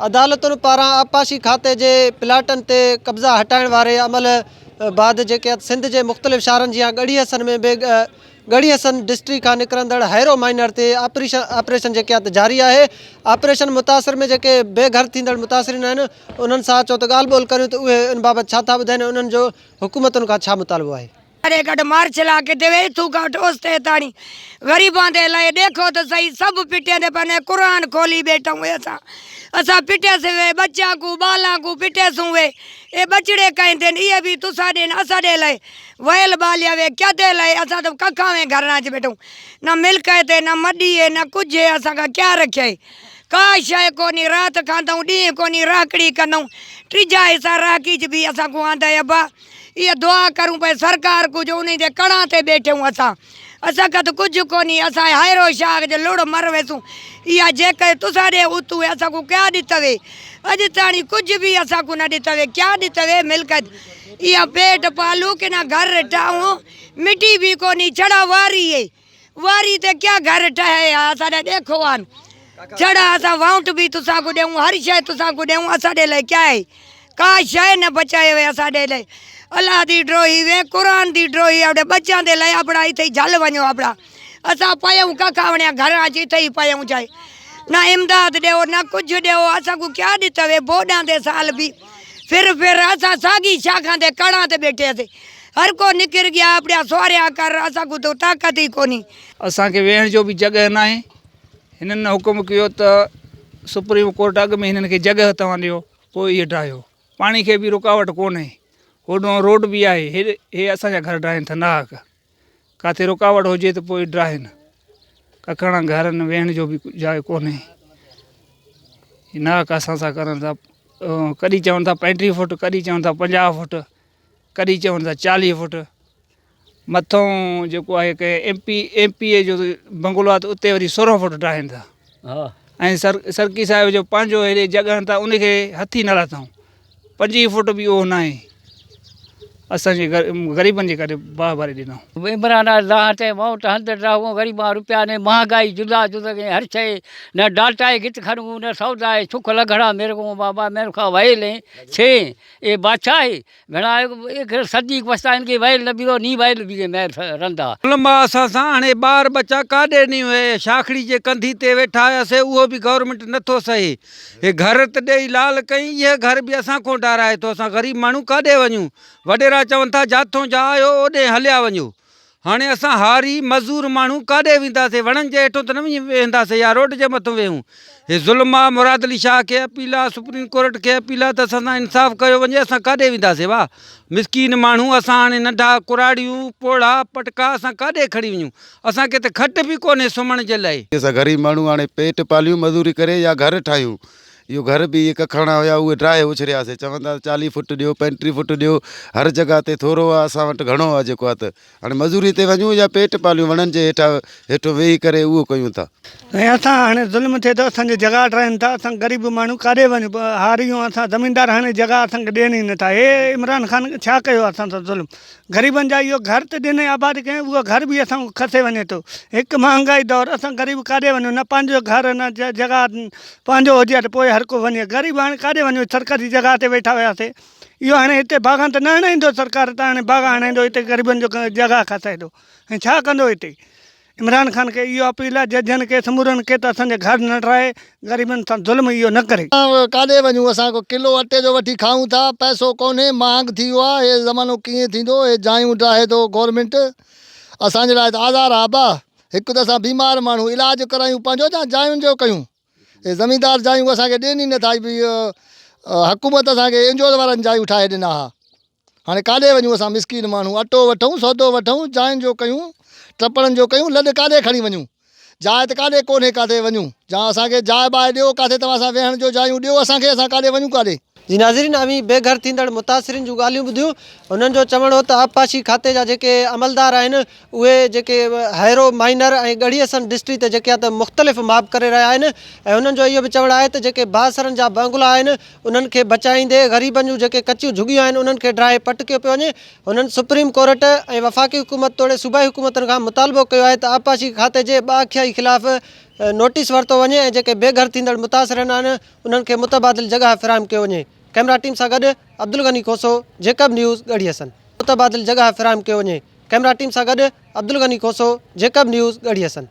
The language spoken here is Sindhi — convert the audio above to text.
عدالتن پاران آبپاشي کاتي جي پلاٽن تي قبضا هٽائڻ واري عمل بعد جيڪي سنڌ جي مختلف شهرن جيان ڳڙهي حسن ۾ به ڳڙهي حسن ڊسٽرڪٽ کان نڪرندڙ هيرو مائنر تي آپريشن جيڪي آهي جاري آهي آپريشن متاثر ۾ جيڪي بي گهر ٿيندڙ متاثرين آهن انهن سان اچو ته ڳالهه ٻولهه ڪريون ته اهي ان بابت ڇا ٿا ٻڌائين ۽ انهن جو حڪومتن کان ڇا مطالبو آهي. اري گڏ مارشلا ڪٿي ويئي ٿو کان اوستي تاڻي غريبان the لاء ڏيکو ته سهي سڀ پٽيندي پني قرآن کولي ٻيٺئون اي اسان اسان پٽيس وي ٻچان ڪو ٻالان ڪو پٽيسون وي اي ٻچڙي ڪنهن دين اهي به تسان ڏين اسان ڏي لاء ويل ٻاليا وي ڪيا the لاء اسان ته ڪکان وي گهرڻا چ ٻيٺئون نه ملڪيت هي نه مڏي هي نه ڪجهه هي اسان کان ڪيا رکيائي ڪا شيء ڪونهي رات کاندئون ڏينهن ڪونهي راڪڙي ڪندئون ٽيجا حصا راڪي چ به اسان ڪو آندئي ابا اها دعا ڪرون پئي سرڪار ڪو جو انهي جي ڪڙان تي ٻيٺيون اسان. اسان کان ته ڪجهه ڪونهي اسان هائرو شاخ جي لڙ مر ويسون اها جيڪي تسان ڏي اتو هي اسان ڪو ڪيا ڏتوي اڄ تاڻي ڪجهه به اسان ڪو نه ڏتوي ڪيا ڏتوي ملڪيت اها پيٽ پالو ڪنا گهر ٺاهون مٽي به ڪونهي ڇڙا واري هي. واري تي ڪيا گهر ٺهي ها اسان ڏي ڏيکو آن ڇڙا اسان وائونٽ به تسان ڪو ڏيون هر شيء تسان ڪو ڏيون اسان ڏي لئي ڪيا هي ڪا شيء نه بچائي وي اسان ڏي لئي الله the ڊروهي وي قرآن the ڊروهي اوڏي ٻچان the لئي اپڙا اٿئي جهل وڃو اپڙا اسان پيون ڪکا وڻيا گهران اچي اٿئي پيون چاهي نه امداد ڏيو نه ڪجهه ڏيو اسان ڪو ڪيا ڏتوي وي بوڏان the سال به ڦر ڦر اسان ساڳي شاخان تي ڪڙان تي ٻيٺي اسي هر ڪو نڪر گيا اپڙيا سواريا ڪر اسان ڪو تو طاقت ئي ڪونهي. اسان کي ويهڻ جو به جڳهه ناهي. هنن حڪم ڪيو ته سپريم ڪورٽ اڳ ۾ هنن کي جڳهه توهان ڏيو پوء اهي ڊاهيو. پاڻي کي به رڪاوٽ ڪونهي. هوڏانهن روڊ به آهي. هي اسان جا گهر ڊاهين ٿا ناحق. ڪاٿي رڪاوٽ هجي ته پوء ڊاهين. ڪکاڻا گهرن ويهڻ جو به جاء ڪونهي. هي ناحق اسان سان ڪرن ٿا. ڪڏهن چون ٿا 35 فوٽ ڪڏهن چون ٿا 50 فوٽ. ڪڏهن چون ٿا 40 فوٽ مٿون جيڪو آهي ڪنهن ايم پي ايم پي اي جو بنگلو آهي ته اتي وري 16 فوٽ ڊاهين ٿا ۽ سر سرڪي صاحب جو پنهنجو هيڏي جڳهه تان ان کي هٿ ئي نه لاٿائون 25 فوٽ به اهو ناهي اسانجي غريبن جي ڪري باهه ٻاري ڏنائون. عمران لاهه تي ووٽ هنڌ ڊاهون غريبان روپيا ني مهانگائي جدا جدا هر شيء نه ڊالٽائي گت کڻون نه سودائي سک لگهڙا ميري ڪو بابا ميرو کا ويل ڇي اي بادشاهه هي گهڻا ايڪ صدي وستا ان کي ويل نه بيرو ني ويل بي مير رندا. ظلم آ اسان سان هاڻي ٻار ٻچا ڪاڏي نيون هي شاخڙي جي ڪنڌي تي ويٺا هياسي اهو به گورنمينٽ نٿو سهي هي گهر ته ڏيئي لال ڪئين اهي گهر به اسان کون ڊارائي ٿو اسان غريب ماڻهو ڪاڏي وڃون وڏيرا چون ٿا جاٿون جا آهيو اوڏي هليا وڃو هاڻي اسان هاري، مزور ماڻهو ڪاڏي وينداسين، وڻن جي هيٺون ته نه وڃي ويهنداسين يا روڊ جي مٿون ويهون. هي ظلم آ، مراد علي شاهه کي اپيل آ، سپريم ڪورٽ کي اپيل آ ته اسان سان انصاف ڪيو وڃي، اسان ڪاڏي وينداسين واهه مسڪين ماڻهو اسان هاڻي ننڍا ڪراڙيون، پوڙها، پٽڪا اسان ڪاڏي کڻي وڃون، اسان کي ته کٽ به ڪونهي سمهڻ جي لئه. اسان غريب ماڻهو هاڻي پيٽ پاليون مزوري ڪري يا گهر ٺاهيون. اهو گهر به اهي ڪکاڻا هيا اهي ڊاهي اڇرياسي چون ٿا 40 فوٽ ڏيو 35 فوٽ ڏيو هر جڳهه تي ٿورو آ اسان وٽ گهڻو آ جيڪو آ ته هاڻي مزوري تي وڃون يا پيٽ پاليون وڻن جي هيٺان هيٺو ويهي ڪري اهو ڪيون ٿا. سائين اسان هاڻي ظلم ٿئي ٿو اسان جي جڳهه ڊاهين ٿا اسان غريب ماڻهو ڪاڏي وڃون هاريون اسان زميندار هاڻي جڳهه اسان کي ڏين ئي نٿا هي عمران خان ڇا ڪيو اسان سان ظلم غريبن جا اهو گهر ته ڏنئي آباد ڪيائين اهو گهر به اسان کان کسي وڃي ٿو هڪ مهانگائي دور اسان غريب ڪاڏي وڃون نه پنهنجو گهر نه جڳهه پنهنجو هجي ها ته پوء هر ڪو وڃي غريب هاڻي ڪاڏي وڃون سرڪاري جڳهه تي ويٺا هياسي اهو هاڻي هتي باغان ته نه هڻائيندو سرڪار ته هاڻي باغ هڻائيندو هتي غريبن جو جڳهه کسائيندو ۽ ڇا ڪندو هتي عمران خان کي اهو اپيل آهي ججن کي سمورن کي ته اسان جا گهر نه ڊاهي غريبن سان ظلم اهو نه ڪري. ڪاڏي وڃون اسان ڪو ڪلو اٽي جو وٺي کائون ٿا پئسو ڪونهي مهانگ ٿي ويو آهي هي زمانو ڪيئن ٿيندو هي جايون ڊاهي ٿو گورنمينٽ اسان جي لاء ته آزار آهي ابا هڪ ته اسان بيمار ماڻهو علاج ڪرايون پنهنجو يا جاين جو ڪيون هي زميندار جايون اسان کي ڏين ئي نٿا حڪومت اسان کي اين جي اوز وارن جايون ٺاهي ڏنا ها هاڻي ڪاڏي وڃون اسان مسڪين ماڻهو، اٽو وٺون، سودو وٺون، جاين جو ڪيون، ٽپڙن جو ڪيون، لڏ ڪاڏي کڻي وڃون؟ جاء ته ڪاڏي ڪونهي ڪاٿي وڃون؟ جا اسان کي جاء ٻاء ڏيو، ڪاٿي توهان سان ويهڻ جو جايون ڏيو اسان کي، اسان ڪاڏي وڃون ڪاڏي؟ جي ناظرين اوهين بي گهر ٿيندڙ متاثرين جون ڳالهيون ٻڌيون هنن جو چوڻ هو ته آبپاشي کاتي جا جيڪي عملدار آهن اهي جيڪي هيرو مائنر ۽ ڳڙهي حسن ڊسٽري تي جيڪي آهي ته مختلف ماپ ڪري رهيا آهن ۽ هنن جو اهو به چوڻ آهي ته جيڪي بااثرن جا بنگلا آهن انهن کي بچائيندي غريبن جون جيڪي ڪچيون جهڳيون آهن انهن کي ڊاهي پٽ ڪيو پيو وڃي. هنن سپريم ڪورٽ ۽ وفاقي حڪومت توڙي صوبائي حڪومتن کان مطالبو ڪيو آهي ته آبپاشي کاتي جي ٻه اکيائي خلاف نوٽيس ورتو وڃي ۽ جيڪي بي گهر ٿيندڙ متاثرين آهن انهن کي متبادل جڳهه فراهم ڪيو وڃي ڪئميرا ٽيم سان گڏ عبدالغني کوسو جيڪب نيوز ڳڙهي حسن متبادل جڳهه فراهم ڪيو وڃي ڪئميرا ٽيم سان گڏ عبدالغني کوسو جيڪب نيوز ڳڙهي حسن.